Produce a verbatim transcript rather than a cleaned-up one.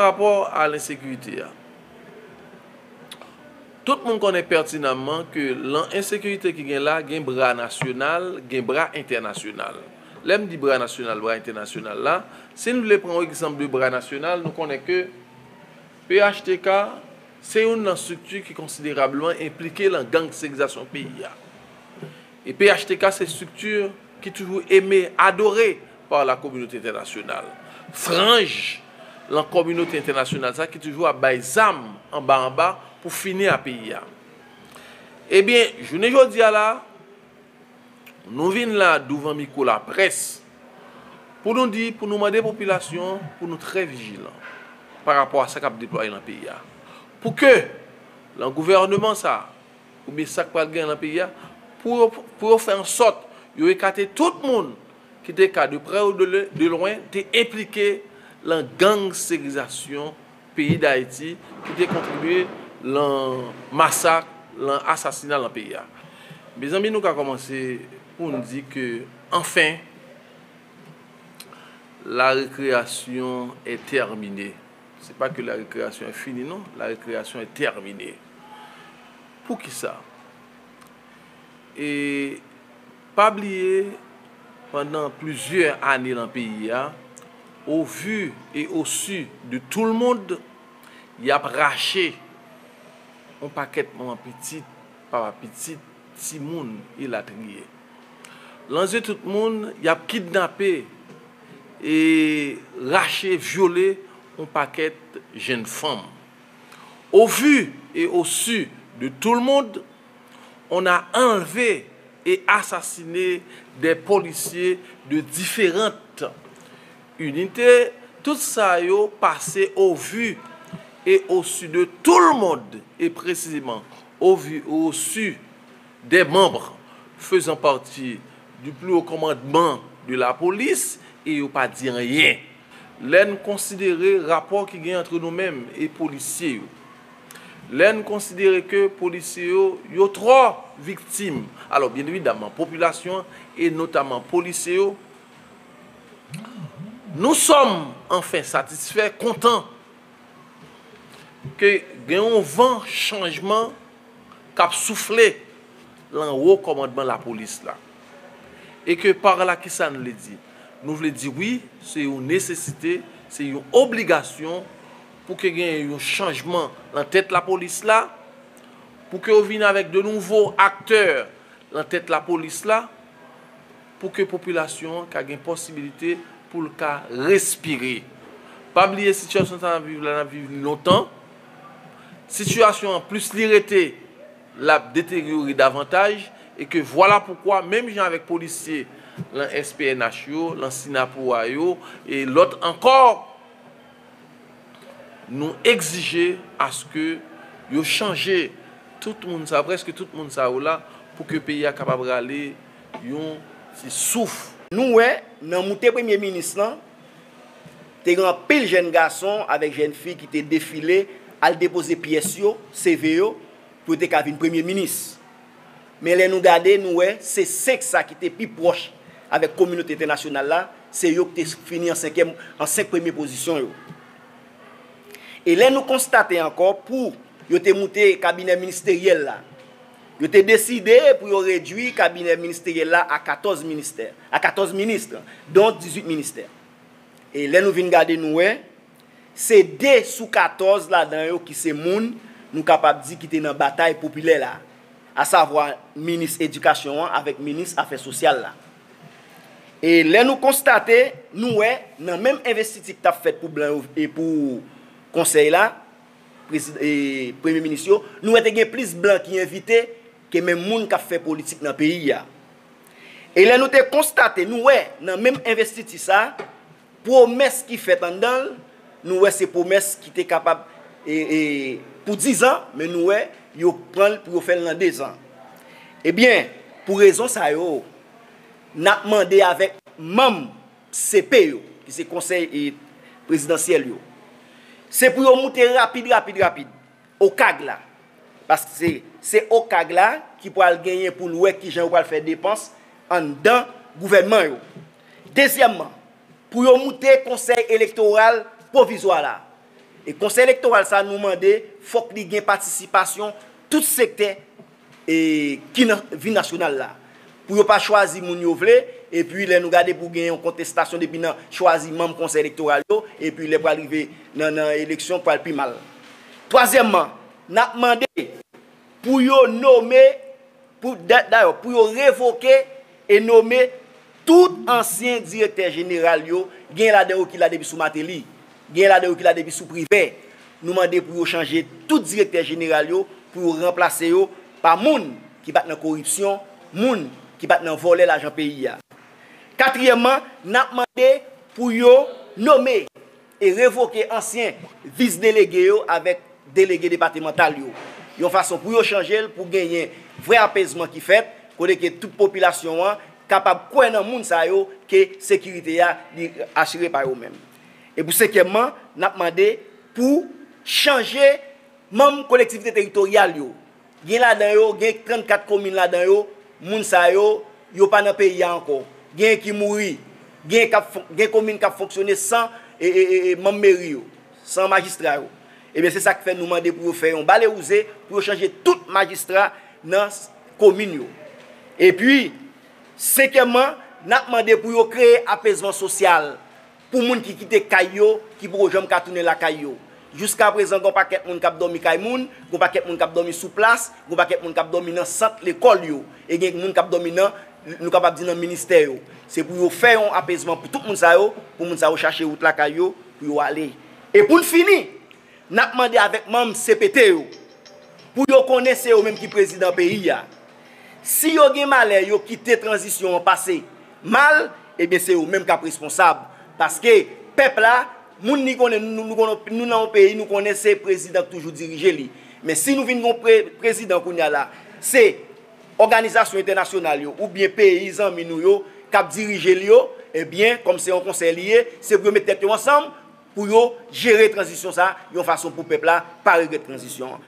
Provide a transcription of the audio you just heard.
Rapò a lensekirite a. Tout moun konnen pètinamman ke lan ensekirite ki gen la, gen bra nasyonal, gen bra entènasyonal. Lè m di bra nasyonal, bra entènasyonal la, si n vle pran yon egzanp de bra nasyonal, nou konnen ke P H T K se youn nan estrikti ki konsiderableman enplike lan gangsterizasyon peyi a. E P H T K se estrikti ki toujou eme, adore pa la kominote entènasyonal. Franj lan kominote entènasyonal sa ki toujou ap bay zam anba anba pou fini a peyi a. Ebyen, jounen jodi a la, nou vin la douvan mikwo laprès pou nou di, pou nou mande popilasyon an pou nou trè vijilan pa rapò a sa k ap deplwaye lan peyi a. Pou ke lan gouvèneman sa, oubyen sa k pral genyen lan peyi a, pou yo, pou yo fè an sòt yo ekate tout moun ki te ka de prè ou de le-, de lwen te enplike lan gangsterizasyon peyi Dayiti, ki te kontribye lan masak, lan asasina lan peyi a. Mezanmi, nou ka kòmanse pou n di ke, anfen, la récréation est terminée. C'est pas que la récréation est finie, non, la récréation est terminée. Poukisa? E pa bliye, pandan plizyè ane lan peyi a, au vu et au su de tout le monde, y ap rache yon pakèt manman pitit, papa pitit, timoun, elatriye. Lan zye tout moun, y ap kidnape e rache, vyole yon pakèt jenn fanm. Au vu et au su de tout le monde, on a enlevé et assassiné des policiers de différentes unités. Tout sa yo pase au vu et au su de tout le monde, et précisément au vu et au su des membres faisant partie du plus haut commandement de la police, e yo pa di anyen. Lè n konsidere rapò ki gen antre nou menm e polisye yo, lè n konsidere ke polisye yo, yo twò viktim, alò, byen evidamman, popilasyon an, e notamman polisye yo, nous sommes enfin satisfaits, kontan ke gen yon van chanjman k ap soufle lan wo kòmandman lapolis la. E ke pa la, kisa n vle di? Nou vle di wi, se yon nesesite, se yon obligasyon pou ke gen yon chanjman lan tèt lapolis la, pou ke yo vin avèk de nouvo aktè lan tèt lapolis la, pou ke popilasyon an ka gen posibilite pou l ka respire. Pa bliye sitiyasyon sa n ap viv la, n ap viv li lontan. Sitiyasyon an, plis li rete, l ap deteryore davantaj, e ke vwala poukwa, menm jan avèk polisye lan S P N H yo, lan Synapoha yo, e lòt ankò, nou egzije aske yo chanje tout moun sa, prèske tout moun sa yo la, pou ke peyi a kapab rale yon ti souf. Nou wè, nan moute premye minis lan, te gen anpil jèn gason avèk jèn fi ki te defile al depoze pyès yo, C V yo, pou yo te ka vin premye minis. Men lè nou gade, nou wè, se senk sa ki te pi pwòch avèk kominote entènasyonal la, se yo ki te fini an senkyèm, an senk premye pozisyon yo. E lè nou konstate ankò, pou yo te moute kabinè ministeryèl la, yo te deside pou yo redui kabinè ministeryèl la a katòz ministè, a katòz minis, don dizuit ministè. E lè nou vin gade, nou wè, se de sou katòz ladan yo ki se moun nou kapab di ki te nan batay popilè la, asavwa minis edikasyon an avèk minis afè sosyal la. E lè nou konstate, nou wè, nan menm envestiti ki t ap fèt pou blan yo e pou konsèy la, prezi-, e premye minis yo, nou wè te gen plis blan ki envite ke menm moun k ap fè politik nan peyi a. E lè nou te konstate, nou wè, nan menm envestiti sa, pwomès ki fèt anndan l, nou wè se pwomès ki te kapab, e, e, pou dizan, men nou wè, yo pran l pou yo fè l nan dezan. Ebyen, pou rezon sa yo, n ap mande avèk manm C P yo, ki se konsèy, e, prezidansyèl yo, se pou yo moute rapid, rapid, rapid, okag la. Paske se, se okag la ki pral genyen pou l wè kijan yo pral fè depans anndan gouvènman yo. Dezyèmman, pou yo moute konsèy elektoral pwovizwa la. E konsèy elektoral sa, nou mande, fòk li gen patisipasyon tout sektè e ki nan vi nasyonal la. Pou yo pa chwazi moun yo vle, epi lè nou gade pou gen yon kontestasyon depi nan chwazi manm konsèy elektoral yo, epi lè pral rive nan, nan eleksyon, pral pi mal. Twazyèmman, n ap mande pou yo nome, pou, da-, dayè, pou yo revoke e nome tout ansyen direktè jeneral yo, gen ladan yo ki la depi sou Martelly, gen ladan yo ki la depi sou Privè. Nou mande pou yo chanje tout direktè jeneral yo, pou yo ranplase yo pa moun ki pa t nan koripsyon, moun ki pa t nan vòlè lajan peyi a. Katriyèmman, n ap mande pou yo nome e revoke ansyen vis delege yo avèk delege depatmantal yo, yon fason pou yo chanje l, pou genyen vrè apezman ki fèt, kote ke tout popilasyon an kapab kwè nan moun sa yo, ke sekirite a li asire pa yo menm. E pou senkyèmman, n ap mande pou chanje manm kolektivite teritoryal yo. Gen ladan yo, gen trannkat komin ladan yo, moun sa yo, yo pa nan peyi a ankò. Gen ki mouri, gen k ap fon-, gen komin k ap fonksyone san, e, e, e, e, manm meri yo, san majistra yo. Ebyen, se sa k fè nou mande pou yo fè yon bale wouze, pou yo chanje tout majistra nan s-, komin yo. Epi, senkyèmman, n ap mande pou yo kreye apezman sosyal pou moun ki kite kay yo, ki poko janm ka tounen lakay yo. Jiska prezan, gon pakèt moun k ap dòmi kay moun, gon pakèt moun k ap dòmi sou plas, gon pakèt moun k ap dòmi nan sant lekòl yo, e gen moun k ap dòmi nan, nou kapab di, nan ministè yo. Se pou yo fè yon apezman pou tout moun sa yo, pou moun sa yo chache wout lakay yo, pou yo ale. E pou n fini, n ap mande avèk manm C P T yo, pou yo konnen se yo menm ki prezidan peyi a. Si yo gen malè, yo kite tranzisyon an pase mal, ebyen, se yo menm k ap responsab. Paske pèp la, moun li konnen, nou, nou, konnen, nou nan yon peyi, nou konnen se prezidan k toujou dirije li. Men si nou vin gon pre-, prezidan kounye a la, se òganizasyon entènasyonal yo, oubyen peyi zanmi nou yo, k ap dirije l yo, ebyen, kòm se yon konsèy li ye, se pou yo met tèt yo ansanm, pou yo jere tranzisyon sa, yon fason pou pèp la pa regrèt tranzisyon an.